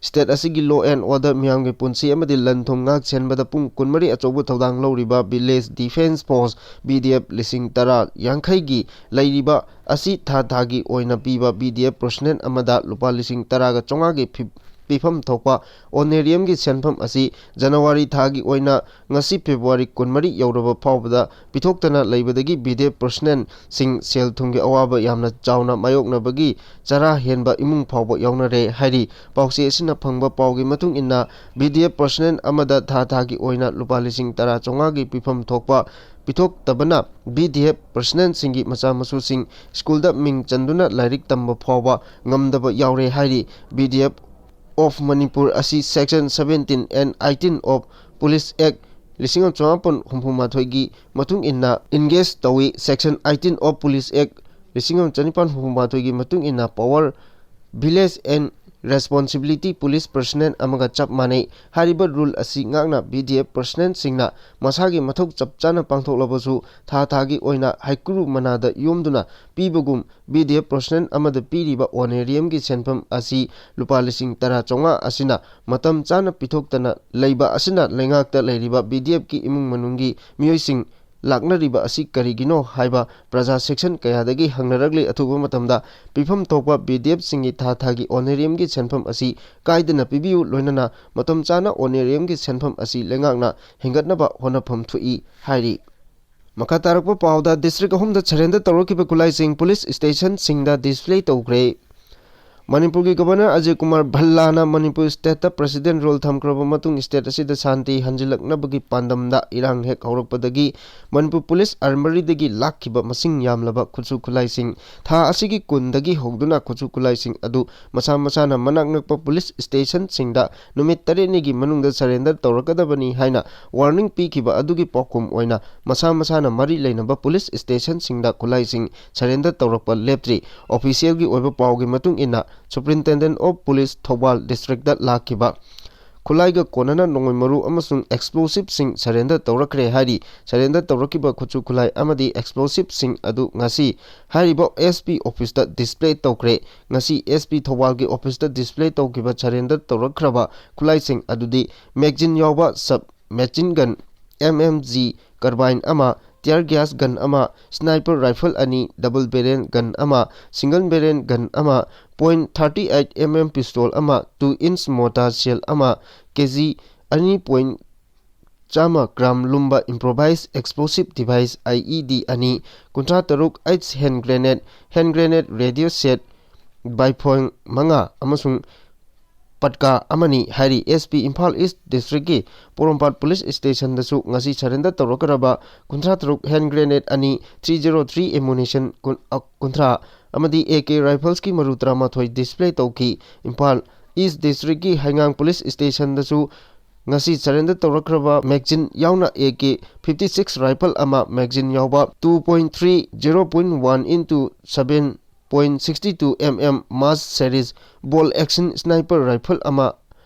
ꯁ꯭ꯇꯦꯠ ꯑꯁꯤꯒꯤ law and order, ꯃꯤꯌꯥꯝꯒꯤ ꯄꯨꯟꯁꯤ ꯑꯃꯗꯤ ꯂꯟ ꯊꯨꯝ ꯉꯥꯛ ꯁꯦꯟꯕꯗ ꯄꯨꯡ ꯀꯨꯟꯃꯔꯤ ꯑꯆꯧꯕ ꯊꯧꯗꯥꯡ ꯂꯧꯔꯤꯕ Village Defence Force, B D F ꯂꯤꯁꯤꯡ ꯇꯔꯥ ꯌꯥꯡꯈꯩꯒꯤ ꯂꯩꯔꯤꯕ ꯑꯁꯤ ꯊꯥ ꯊꯥꯒꯤ ꯑꯣꯏꯅ ꯄꯤꯕ ꯕꯤ ꯗꯤ ꯑꯦꯐ ꯄꯔꯁꯅꯦꯜ ꯑꯃꯗ ꯂꯨꯄꯥ ꯂꯤꯁꯤꯡ ꯇꯔꯥꯒ ꯆꯥꯝꯃꯉꯥꯒꯤ ꯐꯤ-, ꯄꯤꯐꯝ ꯊꯣꯛꯄ ꯑꯣꯅꯔꯦꯔꯤꯌꯝꯒꯤ ꯁꯦꯟꯐꯝ ꯑꯁꯤ ꯖꯅꯋꯥꯔꯤ ꯊꯥꯒꯤ ꯑꯣꯏꯅ ꯉꯁꯤ ꯐꯦꯕ꯭ꯔꯨꯋꯥꯔꯤ ꯀꯨꯟꯃꯔꯤ ꯌꯧꯔꯕ ꯐꯥꯎꯕꯗ ꯄꯤꯊꯣꯛꯇꯅ ꯂꯩꯕꯗꯒꯤ ꯕꯤ ꯗꯤ ꯑꯦꯐ ꯄꯔꯁꯅꯦꯜꯁꯤꯡ ꯁꯦꯜ ꯊꯨꯝꯒꯤ ꯑꯋꯥꯕ ꯌꯥꯝꯅ ꯆꯥꯎꯅ ꯃꯥꯌꯣꯛꯅꯕꯒꯤ ꯆꯔꯥ ꯍꯦꯟꯕ ꯏꯃꯨꯡ ꯐꯥꯎꯕ ꯌꯥꯎꯅꯔꯦ ꯍꯥꯏꯔꯤ꯫ ꯄꯥꯎꯆꯦ ꯑꯁꯤꯅ ꯐꯪꯕ ꯄꯥꯎꯒꯤ ꯃꯇꯨꯡ ꯏꯟꯅ, ꯕꯤ ꯗꯤ ꯑꯦꯐ ꯄꯔꯁꯅꯦꯜ ꯑꯃꯗ ꯊꯥ ꯊꯥꯒꯤ ꯑꯣꯏꯅ ꯂꯨꯄꯥ ꯂꯤꯁꯤꯡ ꯇꯔꯥ ꯆꯥꯝꯃꯉꯥꯒꯤ ꯄꯤꯐꯝ ꯊꯣꯛꯄ ꯄꯤꯊꯣꯛꯇꯕꯅ ꯕꯤ ꯗꯤ ꯑꯦꯐ ꯄꯔꯁꯅꯦꯜꯁꯤꯡꯒꯤ ꯃꯆꯥ ꯃꯁꯨꯁꯤꯡ ꯁ꯭ꯀꯨꯜꯗ ꯃꯤꯡ ꯆꯟꯗꯨꯅ ꯂꯥꯏꯔꯤꯛ ꯇꯝꯕ ꯐꯥꯎꯕ ꯉꯝꯗꯕ ꯌꯥꯎꯔꯦ ꯍꯥꯏꯔꯤ꯫ B D F of Manipur ꯑꯁꯤ Section seventeen and eighteen of Police Act ꯂꯤꯁꯤꯡ ꯑꯃ ꯆꯃꯥꯄꯟ ꯍꯨꯝꯐꯨ ꯃꯥꯊꯣꯏꯒꯤ ꯃꯇꯨꯡ ꯏꯟꯅ engage ꯇꯧꯏ꯫ Section eighteen of Police Act ꯂꯤꯁꯤꯡ ꯑꯃ ꯆꯅꯤꯄꯥꯟ ꯍꯨꯝꯐꯨ ꯃꯥꯊꯣꯏꯒꯤ ꯃꯇꯨꯡ ꯏꯟꯅ power, village and responsibility police personnel ꯑꯃꯒ ꯆꯞ ꯃꯥꯟꯅꯩ꯫ ꯍꯥꯏꯔꯤꯕ rule ꯑꯁꯤ ꯉꯥꯛꯅ B D F personnelꯁꯤꯡꯅ ꯃꯁꯥꯒꯤ ꯃꯊꯧ ꯆꯞ ꯆꯥꯅ ꯄꯥꯡꯊꯣꯛꯂꯕꯁꯨ ꯊꯥ ꯊꯥꯒꯤ ꯑꯣꯏꯅ ꯍꯩꯀ꯭ꯔꯨ ꯃꯅꯥꯗ ꯌꯣꯝꯗꯨꯅ ꯄꯤꯕꯒꯨꯝ B D F personnel ꯑꯃꯗ ꯄꯤꯔꯤꯕ honorariumꯒꯤ ꯁꯦꯟꯐꯝ ꯑꯁꯤ ꯂꯨꯄꯥ ꯂꯤꯁꯤꯡ ꯇꯔꯥ ꯆꯥꯝꯃꯉꯥ ꯑꯁꯤꯅ ꯃꯇꯝ ꯆꯥꯅ ꯄꯤꯊꯣꯛꯇꯅ ꯂꯩꯕ ꯑꯁꯤꯅ ꯂꯩꯉꯥꯛꯇ ꯂꯩꯔꯤꯕ B D Fꯀꯤ ꯏꯃꯨꯡ ꯃꯅꯨꯡꯒꯤ ꯃꯤꯑꯣꯏꯁꯤꯡ ꯂꯥꯛꯅꯔꯤꯕ ꯑꯁꯤ ꯀꯔꯤꯒꯤꯅꯣ ꯍꯥꯏꯕ ꯄ꯭ꯔꯖꯥ section ꯀꯌꯥꯗꯒꯤ ꯍꯪꯅꯔꯛꯂꯤ꯫ ꯑꯊꯨꯕ ꯃꯇꯝꯗ ꯄꯤꯐꯝ ꯊꯣꯛꯄ B D Fꯁꯤꯡꯒꯤ ꯊꯥ ꯊꯥꯒꯤ honorariumꯒꯤ ꯁꯦꯟꯐꯝ ꯑꯁꯤ ꯀꯥꯏꯗꯅ ꯄꯤꯕꯤꯌꯨ, ꯂꯣꯏꯅꯅ ꯃꯇꯝ ꯆꯥꯅ honorariumꯒꯤ ꯁꯦꯟꯐꯝ ꯑꯁꯤ ꯂꯩꯉꯥꯛꯅ ꯍꯦꯟꯒꯠꯅꯕ ꯍꯣꯠꯅꯐꯝ ꯊꯣꯛꯏ ꯍꯥꯏꯔꯤ꯫ ꯃꯈꯥ ꯇꯥꯔꯛꯄ ꯄꯥꯎꯗ, district ꯑꯍꯨꯝꯗ surrender ꯇꯧꯔꯛꯈꯤꯕ ꯈꯨꯠꯂꯥꯏꯁꯤꯡ police stationꯁꯤꯡꯗ display ꯇꯧꯈ꯭ꯔꯦ꯫ ꯃꯅꯤꯄꯨꯔꯒꯤ ꯒꯕꯔꯅꯔ ꯑꯖꯌ ꯀꯨꯃꯥꯔ ꯚꯜꯂꯥꯅ ꯃꯅꯤꯄꯨꯔ ꯁ꯭ꯇꯦꯠꯇ ꯄ꯭ꯔꯦꯁꯤꯗꯦꯟ ꯔꯨꯜ ꯊꯝꯈ꯭ꯔꯕ ꯃꯇꯨꯡ ꯁ꯭ꯇꯦꯠ ꯑꯁꯤꯗ ꯁꯥꯟꯇꯤ ꯍꯟꯖꯤꯜꯂꯛꯅꯕꯒꯤ ꯄꯥꯟꯗꯝꯗ ꯏꯔꯥꯡ ꯍꯦꯛ ꯍꯧꯔꯛꯄꯗꯒꯤ ꯃꯅꯤꯄꯨꯔ ꯄꯨꯂꯤꯁ ꯑꯥꯔꯃꯔꯤꯗꯒꯤ ꯂꯥꯛꯈꯤꯕ ꯃꯁꯤꯡ ꯌꯥꯝꯂꯕ ꯈꯨꯠꯁꯨ ꯈꯨꯠꯂꯥꯏꯁꯤꯡ ꯊꯥ ꯑꯁꯤꯒꯤ ꯀꯨꯟꯗꯒꯤ ꯍꯧꯗꯨꯅ ꯈꯨꯠꯁꯨ ꯈꯨꯠꯂꯥꯏꯁꯤꯡ ꯑꯗꯨ ꯃꯁꯥ ꯃꯁꯥꯅ ꯃꯅꯥꯛ ꯅꯛꯄ ꯄꯨꯂꯤꯁ ꯁ꯭ꯇꯦꯁꯟꯁꯤꯡꯗ ꯅꯨꯃꯤꯠ ꯇꯔꯦꯠꯅꯤꯒꯤ ꯃꯅꯨꯡꯗ ꯁꯔꯦꯟꯗꯔ ꯇꯧꯔꯛꯀꯗꯕꯅꯤ ꯍꯥꯏꯅ ꯋꯥꯔꯅꯤꯡ ꯄꯤꯈꯤꯕ ꯑꯗꯨꯒꯤ ꯄꯥꯎꯈꯨꯝ ꯑꯣꯏꯅ ꯃꯁꯥ ꯃꯁꯥꯅ ꯃꯔꯤ ꯂꯩꯅꯕ ꯄꯨꯂꯤꯁ ꯁ꯭ꯇꯦꯁꯟꯁꯤꯡꯗ ꯈꯨꯠꯂꯥꯏꯁꯤꯡ ꯁꯔꯦꯟꯗꯔ ꯇꯧꯔꯛꯄ ꯂꯦꯞꯇ꯭ꯔꯤ꯫ ꯑꯣꯐꯤꯁꯤꯌꯦꯜꯒꯤ ꯑꯣꯏꯕ ꯄꯥꯎꯒꯤ ꯃꯇꯨꯡ ꯏꯟꯅ, Superintendent of Police Thoubal district ꯂꯥꯛꯈꯤꯕ ꯈꯨꯠꯂꯥꯏꯒ ꯀꯣꯟꯅꯅ ꯅꯣꯡꯃꯩ ꯃꯔꯨ ꯑꯃꯁꯨꯡ ꯑꯦꯛꯁꯄ꯭ꯂꯣꯁꯤꯚꯁꯤꯡ ꯁꯔꯦꯟꯗꯔ ꯇꯧꯔꯛꯈ꯭ꯔꯦ ꯍꯥꯏꯔꯤ꯫ ꯁꯔꯦꯟꯗꯔ ꯇꯧꯔꯛꯈꯤꯕ ꯈꯨꯠꯁꯨ ꯈꯨꯠꯂꯥꯏ ꯑꯃꯗꯤ ꯑꯦꯛꯁꯄ꯭ꯂꯣꯁꯤꯚꯁꯤꯡ ꯑꯗꯨ ꯉꯁꯤ ꯍꯥꯏꯔꯤꯕ ꯑꯦꯁ ꯄꯤ ꯑꯣꯐꯤꯁꯇ ꯗꯤꯁꯄ꯭ꯂꯦ ꯇꯧꯈ꯭ꯔꯦ꯫ ꯉꯁꯤ ꯑꯦꯁ ꯄꯤ ꯊꯧꯕꯥꯜꯒꯤ ꯑꯣꯐꯤꯁꯇ ꯗꯤꯁꯄ꯭ꯂꯦ ꯇꯧꯈꯤꯕ ꯁꯔꯦꯟꯗꯔ ꯇꯧꯔꯛꯈ꯭ꯔꯕ ꯈꯨꯠꯂꯥꯏꯁꯤꯡ ꯑꯗꯨꯗꯤ ꯃꯦꯒꯖꯤꯟ ꯌꯥꯎꯕ sub machine gun, M M G carbine ꯑꯃ, tear gas gun ꯑꯃ, sniper rifle ꯑꯅꯤ, double barrel gun ꯑꯃ, single barrel gun ꯑꯃ, point thirty eight M M pistol ꯑꯃ, two inch mortar shell ꯑꯃ, ꯀꯦ ꯖꯤ ꯑꯅꯤ ꯄꯣꯏꯟ ꯆꯥꯝꯃ ꯒ꯭ꯔꯥꯝ ꯂꯨꯝꯕ improvised explosive device, I E D, ꯑꯅꯤ, ꯀꯨꯟꯊ꯭ꯔꯥ ꯇꯔꯨꯛ H hand grenade, hand grenade radio set, ꯕꯥꯏꯐꯣꯡ ꯃꯉꯥ ꯑꯃꯁꯨꯡ ꯄꯠꯀꯥ ꯑꯃꯅꯤ ꯍꯥꯏꯔꯤ꯫ ꯑꯦꯁ ꯄꯤ ꯏꯝꯐꯥꯜ ꯏꯁ ꯗꯤꯁꯇ꯭ꯔꯤꯛꯀꯤ ꯄꯣꯔꯣꯝꯄꯥꯠ ꯄꯨꯂꯤꯁ ꯁ꯭ꯇꯦꯁꯟꯗꯁꯨ ꯉꯁꯤ ꯁꯔꯦꯟꯗꯔ ꯇꯧꯔꯛꯀꯗꯕ ꯀꯨꯟꯊ꯭ꯔꯥ ꯇꯔꯨꯛ hand grenade ꯑꯅꯤ, three zero three ammunition ꯀꯨꯟ-, ꯑ, ꯀꯨꯟꯊ꯭ꯔꯥ ꯑꯃꯗꯤ ꯑꯦ ꯀꯦ riflesꯀꯤ ꯃꯔꯨ ꯇꯔꯥꯃꯥꯊꯣꯏ ꯗꯤꯁꯄ꯭ꯂꯦ ꯇꯧꯈꯤ꯫ ꯏꯝꯐꯥꯜ ꯏꯁ ꯗꯤꯁꯇ꯭ꯔꯤꯛꯀꯤ ꯍꯩꯉꯥꯡ ꯄꯨꯂꯤꯁ ꯁ꯭ꯇꯦꯁꯟꯗꯁꯨ ꯉꯁꯤ ꯁꯔꯦꯟꯗꯔ ꯇꯧꯔꯛꯈ꯭ꯔꯕ ꯃꯦꯒꯖꯤꯟ ꯌꯥꯎꯅ A K fifty six rifle ꯑꯃ, ꯃꯦꯒꯖꯤꯟ ꯌꯥꯎꯕ two point three, zero point one into seven point six two M M mass series bolt action sniper rifle ꯑꯃ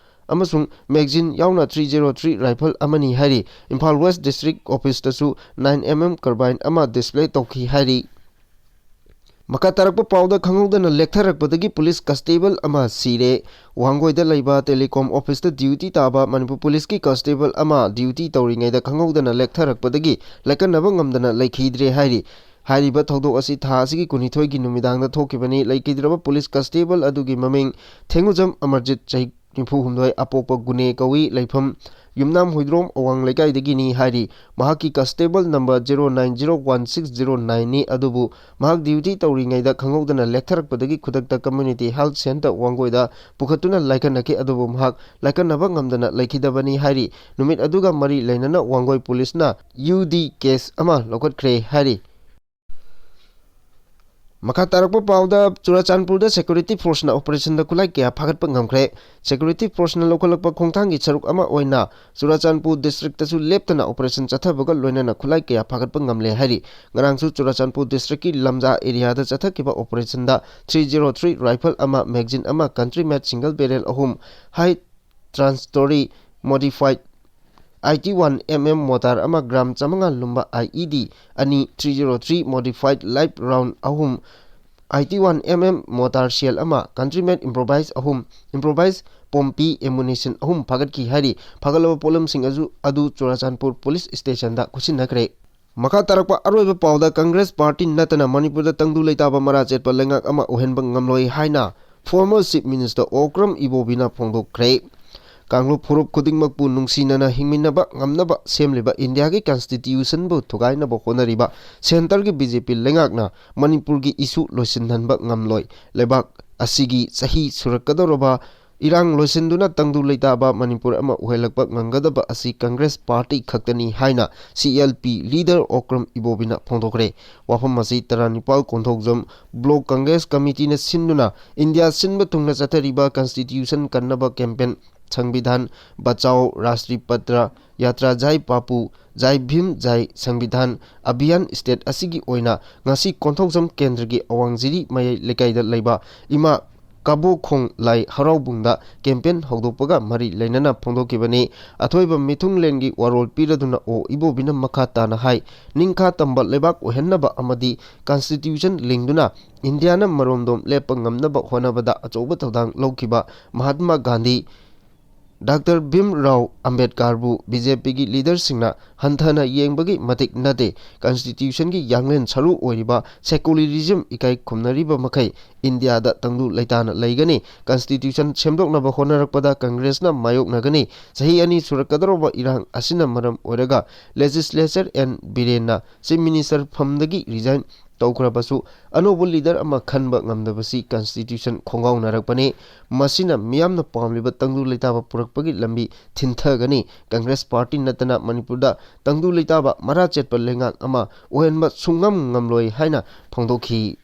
ꯑꯃꯁꯨꯡ ꯃꯦꯒꯖꯤꯟ ꯌꯥꯎꯅ three zero three rifle ꯑꯃꯅꯤ ꯍꯥꯏꯔꯤ꯫ Imphal west district ꯑꯣꯐꯤꯁꯇꯁꯨ nine M M carbine ꯑꯃ display ꯇꯧꯈꯤ ꯍꯥꯏꯔꯤ꯫ ꯃꯈꯥ ꯇꯥꯔꯛꯄ ꯄꯥꯎꯗ, ꯈꯪꯍꯧꯗꯅ ꯂꯦꯛꯊꯔꯛꯄꯗꯒꯤ ꯄꯨꯂꯤꯁ ꯀꯟꯁꯇꯦꯕꯜ ꯑꯃ ꯁꯤꯔꯦ꯫ ꯋꯥꯡꯒꯣꯏꯗ ꯂꯩꯕ ꯇꯦꯂꯤꯀꯣꯝ ꯑꯣꯐꯤꯁꯇ ꯗ꯭ꯌꯨꯇꯤ ꯇꯥꯕ ꯃꯅꯤꯄꯨꯔ ꯄꯨꯂꯤꯁꯀꯤ ꯀꯟꯁꯇꯦꯕꯜ ꯑꯃ ꯗ꯭ꯌꯨꯇꯤ ꯇꯧꯔꯤꯉꯩꯗ ꯈꯪꯍꯧꯗꯅ ꯂꯦꯛꯊꯔꯛꯄꯗꯒꯤ ꯂꯥꯏꯀꯠꯅꯕ ꯉꯝꯗꯅ ꯂꯩꯈꯤꯗ꯭ꯔꯦ ꯍꯥꯏꯔꯤ꯫ ꯍꯥꯏꯔꯤꯕ ꯊꯧꯗꯣꯛ ꯑꯁꯤ ꯊꯥ ꯑꯁꯤꯒꯤ ꯀꯨꯟꯅꯤꯊꯣꯏꯒꯤ ꯅꯨꯃꯤꯗꯥꯡꯗ ꯊꯣꯛꯈꯤꯕꯅꯤ꯫ ꯂꯩꯈꯤꯗ꯭ꯔꯕ ꯄꯨꯂꯤꯁ ꯀꯟꯁꯇꯦꯕꯜ ꯑꯗꯨꯒꯤ ꯃꯃꯤꯡ ꯊꯦꯡꯉꯨꯖꯝ ꯑꯃꯔꯖꯤꯠ, ꯆꯍꯤ ꯅꯤꯐꯨ ꯍꯨꯝꯗꯣꯏ, ꯑꯄꯣꯛꯄ ꯒꯨꯅꯦ ꯀꯧꯏ, ꯂꯩꯐꯝ ꯌꯨꯝꯅꯥꯝ ꯍꯨꯏꯗ꯭ꯔꯣꯝ ꯑꯋꯥꯡ ꯂꯩꯀꯥꯏꯗꯒꯤꯅꯤ ꯍꯥꯏꯔꯤ꯫ ꯃꯍꯥꯛꯀꯤ constable number zero nine zero one six zero nine ꯅꯤ, ꯑꯗꯨꯕꯨ ꯃꯍꯥꯛ duty ꯇꯧꯔꯤꯉꯩꯗ ꯈꯪꯍꯧꯗꯅ ꯂꯦꯛꯊꯔꯛꯄꯗꯒꯤ ꯈꯨꯗꯛꯇ community health center ꯋꯥꯡꯒꯣꯏꯗ ꯄꯨꯈꯠꯇꯨꯅ ꯂꯥꯏꯀꯠꯅꯈꯤ, ꯑꯗꯨꯕꯨ ꯃꯍꯥꯛ ꯂꯥꯏꯀꯠꯅꯕ ꯉꯝꯗꯅ ꯂꯩꯈꯤꯗꯕꯅꯤ ꯍꯥꯏꯔꯤ꯫ ꯅꯨꯃꯤꯠ ꯑꯗꯨꯒ ꯃꯔꯤ ꯂꯩꯅꯅ ꯋꯥꯡꯒꯣꯏ ꯄꯨꯂꯤꯁꯅ U D case ꯑꯃ ꯂꯧꯈꯠꯈ꯭ꯔꯦ ꯍꯥꯏꯔꯤ꯫ ꯃꯈꯥ ꯇꯥꯔꯛꯄ ꯄꯥꯎꯗ, ꯆꯨꯔꯥꯆꯥꯟꯄꯨꯔꯗ security forceꯅ operationꯗ ꯈꯨꯠꯂꯥꯏ ꯀꯌꯥ ꯐꯥꯒꯠꯄ ꯉꯝꯈ꯭ꯔꯦ꯫ Security forceꯅ ꯂꯧꯈꯠꯂꯛꯄ ꯈꯣꯡꯊꯥꯡꯒꯤ ꯁꯔꯨꯛ ꯑꯃ ꯑꯣꯏꯅ ꯆꯨꯔꯥꯆꯥꯟꯄꯨꯔ districtꯇꯁꯨ ꯂꯦꯞꯇꯅ operation ꯆꯠꯊꯕꯒ ꯂꯣꯏꯅꯅ ꯈꯨꯠꯂꯥꯏ ꯀꯌꯥ ꯐꯥꯒꯠꯄ ꯉꯝꯂꯦ ꯍꯥꯏꯔꯤ꯫ ꯉꯔꯥꯡꯁꯨ Churachandpur districtꯀꯤ ꯂꯝꯖꯥ areaꯗ ꯆꯠꯊꯈꯤꯕ operationꯗ three zero three rifle ꯑꯃ, magazine ꯑꯃ, country made single barrel ꯑꯍꯨꯝ, high transitory modified eighty-one M M mortar ꯑꯃ, gram ꯆꯥꯃꯉꯥ ꯂꯨꯝꯕ I E D ꯑꯅꯤ, three zero three modified live round ꯑꯍꯨꯝ, eighty-one M M mortar shell ꯑꯃ, country made improvised ꯑꯍꯨꯝ, improvised ꯄꯣꯝꯄꯤ ammunition ꯑꯍꯨꯝ ꯐꯥꯒꯠꯈꯤ ꯍꯥꯏꯔꯤ꯫ ꯐꯥꯒꯠꯂꯕ ꯄꯣꯠꯂꯝꯁꯤꯡ ꯑꯗꯨ, ꯑꯗꯨ ꯆꯨꯔꯥꯆꯥꯟꯄꯨꯔ police stationꯗ ꯈꯨꯠꯁꯤꯟꯅꯈ꯭ꯔꯦ꯫ ꯃꯈꯥ ꯇꯥꯔꯛꯄ ꯑꯔꯣꯏꯕ ꯄꯥꯎꯗ, Congress party ꯅꯠꯇꯅ ꯃꯅꯤꯄꯨꯔꯗ ꯇꯪꯗꯨ ꯂꯩꯇꯥꯕ ꯃꯔꯥ ꯆꯦꯠꯄ ꯂꯩꯉꯥꯛ ꯑꯃ ꯑꯣꯏꯍꯟꯕ ꯉꯝꯂꯣꯏ ꯍꯥꯏꯅ former Chief Minister ꯑꯣꯀ꯭ꯔꯝ ꯏꯕꯣꯕꯤꯅ ꯐꯣꯡꯗꯣꯛꯈ꯭ꯔꯦ꯫ ꯀꯥꯡꯂꯨꯞ ꯐꯨꯔꯨꯞ ꯈꯨꯗꯤꯡꯃꯛꯄꯨ ꯅꯨꯡꯁꯤꯅꯅ ꯍꯤꯡꯃꯤꯟꯅꯕ ꯉꯝꯅꯕ ꯁꯦꯝꯂꯤꯕ ꯏꯟꯗꯤꯌꯥꯒꯤ constitutionꯕꯨ ꯊꯨꯒꯥꯏꯅꯕ ꯍꯣꯠꯅꯔꯤꯕ centreꯒꯤ B J P ꯂꯩꯉꯥꯛꯅ ꯃꯅꯤꯄꯨꯔꯒꯤ issue ꯂꯣꯏꯁꯤꯟꯍꯟꯕ ꯉꯝꯂꯣꯏ꯫ ꯂꯩꯕꯥꯛ ꯑꯁꯤꯒꯤ ꯆꯍꯤ ꯁꯨꯔꯛꯀꯗꯧꯔꯕ ꯏꯔꯥꯡ ꯂꯣꯏꯁꯤꯟꯗꯨꯅ ꯇꯪꯗꯨ ꯂꯩꯇꯥꯕ ꯃꯅꯤꯄꯨꯔ ꯑꯃ ꯑꯣꯏꯍꯜꯂꯛꯄ ꯉꯝꯒꯗꯕ ꯑꯁꯤ Congress party ꯈꯛꯇꯅꯤ ꯍꯥꯏꯅ C L P leader Okram ꯏꯕꯣꯕꯤꯅ ꯐꯣꯡꯗꯣꯛꯈ꯭ꯔꯦ꯫ ꯋꯥꯐꯝ ꯑꯁꯤ ꯇꯔꯥꯅꯤꯄꯥꯜ ꯀꯣꯟꯊꯧꯖꯝ Block Congress Committeeꯅ ꯁꯤꯟꯗꯨꯅ ꯏꯟꯗꯤꯌꯥ ꯁꯤꯟꯕ ꯊꯨꯡꯅ ꯆꯠꯊꯔꯤꯕ constitution ꯀꯟꯅꯕ campaign, Sangvidhan Bachao, Rashtrapati Yatra, Jai Bapu, Jai Bhim, Jai Sangvidhan Abhiyan state ꯑꯁꯤꯒꯤ ꯑꯣꯏꯅ ꯉꯁꯤ ꯀꯣꯟꯊꯧꯖꯝ ꯀꯦꯟꯗ꯭ꯔꯒꯤ ꯑꯋꯥꯡ ꯖꯤꯔꯤ ꯃꯌꯥꯏ ꯂꯩꯀꯥꯏꯗ ꯂꯩꯕ ꯏꯃꯥ ꯀꯕꯣꯈꯣꯡ ꯂꯥꯏ ꯍꯔꯥꯎꯕꯨꯡꯗ campaign ꯍꯧꯗꯣꯛꯄꯒ ꯃꯔꯤ ꯂꯩꯅꯅ ꯐꯣꯡꯗꯣꯛꯈꯤꯕꯅꯤ꯫ ꯑꯊꯣꯏꯕ ꯃꯤꯊꯨꯡꯂꯦꯟꯒꯤ ꯋꯥꯔꯣꯜ ꯄꯤꯔꯗꯨꯅ ꯑꯣ ꯏꯕꯣꯕꯤꯅ ꯃꯈꯥ ꯇꯥꯅ ꯍꯥꯏ, ꯅꯤꯡꯈꯥ ꯇꯝꯕ ꯂꯩꯕꯥꯛ ꯑꯣꯏꯍꯟꯅꯕ ꯑꯃꯗꯤ constitution ꯂꯤꯡꯗꯨꯅ ꯏꯟꯗꯤꯌꯥꯅ ꯃꯔꯣꯝꯗꯣꯝ ꯂꯦꯞꯄ ꯉꯝꯅꯕ ꯍꯣꯠꯅꯕꯗ ꯑꯆꯧꯕ ꯊꯧꯗꯥꯡ ꯂꯧꯈꯤꯕ ꯃꯍꯥꯠꯃꯥ ꯒꯥꯟꯙꯤ ꯗꯥꯛꯇꯔ ꯚꯤꯝ ꯔꯥꯎ ꯑꯝꯕꯦꯗꯀꯔꯕꯨ ꯕꯤ ꯖꯦ ꯄꯤꯒꯤ ꯂꯤꯗꯔꯁꯤꯡꯅ ꯍꯟꯊꯅ ꯌꯦꯡꯕꯒꯤ ꯃꯇꯤꯛ ꯅꯠꯇꯦ꯫ ꯀꯟꯁꯇꯤꯇ꯭ꯌꯨꯁꯟꯒꯤ ꯌꯥꯡꯂꯦꯟ ꯁꯔꯨ ꯑꯣꯏꯔꯤꯕ ꯁꯦꯀꯨꯂꯔꯤꯖꯝ ꯏꯀꯥꯏ ꯈꯨꯝꯅꯔꯤꯕ ꯃꯈꯩ ꯏꯟꯗꯤꯌꯥꯗ ꯇꯪꯗꯨ ꯂꯩꯇꯥꯅ ꯂꯩꯒꯅꯤ꯫ ꯀꯟꯁꯇꯤꯇ꯭ꯌꯨꯁꯟ ꯁꯦꯝꯗꯣꯛꯅꯕ ꯍꯣꯠꯅꯔꯛꯄꯗ ꯀꯪꯒ꯭ꯔꯦꯁꯅ ꯃꯥꯌꯣꯛꯅꯒꯅꯤ꯫ ꯆꯍꯤ ꯑꯅꯤ ꯁꯨꯔꯛꯀꯗꯧꯔꯕ ꯏꯔꯥꯡ ꯑꯁꯤꯅ ꯃꯔꯝ ꯑꯣꯏꯔꯒ ꯂꯦꯖꯤꯁꯂꯦꯆꯔ ꯑꯦꯟ ꯕꯤꯔꯦꯟꯅ ꯆꯤꯐ ꯃꯤꯅꯤꯁꯇꯔ ꯐꯝꯗꯒꯤ ꯔꯤꯖꯥꯏꯟ ꯇꯧꯈ꯭ꯔꯕꯁꯨ ꯑꯅꯧꯕ ꯂꯤꯗꯔ ꯑꯃ ꯈꯟꯕ ꯉꯝꯗꯕꯁꯤ ꯀꯟꯁꯇꯤꯇ꯭ꯌꯨꯁꯟ ꯈꯣꯡꯒꯥꯎꯅꯔꯛꯄꯅꯤ꯫ ꯃꯁꯤꯅ ꯃꯤꯌꯥꯝꯅ ꯄꯥꯝꯂꯤꯕ ꯇꯪꯗꯨ ꯂꯩꯇꯥꯕ ꯄꯨꯔꯛꯄꯒꯤ ꯂꯝꯕꯤ ꯊꯤꯟꯊꯒꯅꯤ꯫ ꯀꯪꯒ꯭ꯔꯦꯁ ꯄꯥꯔꯇꯤ ꯅꯠꯇꯅ ꯃꯅꯤꯄꯨꯔꯗ ꯇꯪꯗꯨ ꯂꯩꯇꯥꯕ ꯃꯔꯥ ꯆꯦꯠꯄ ꯂꯩꯉꯥꯛ ꯑꯃ ꯑꯣꯏꯍꯟꯕ ꯁꯨꯡꯉꯝ ꯉꯝꯂꯣꯏ ꯍꯥꯏꯅ ꯐꯣꯡꯗꯣꯛꯈꯤ꯫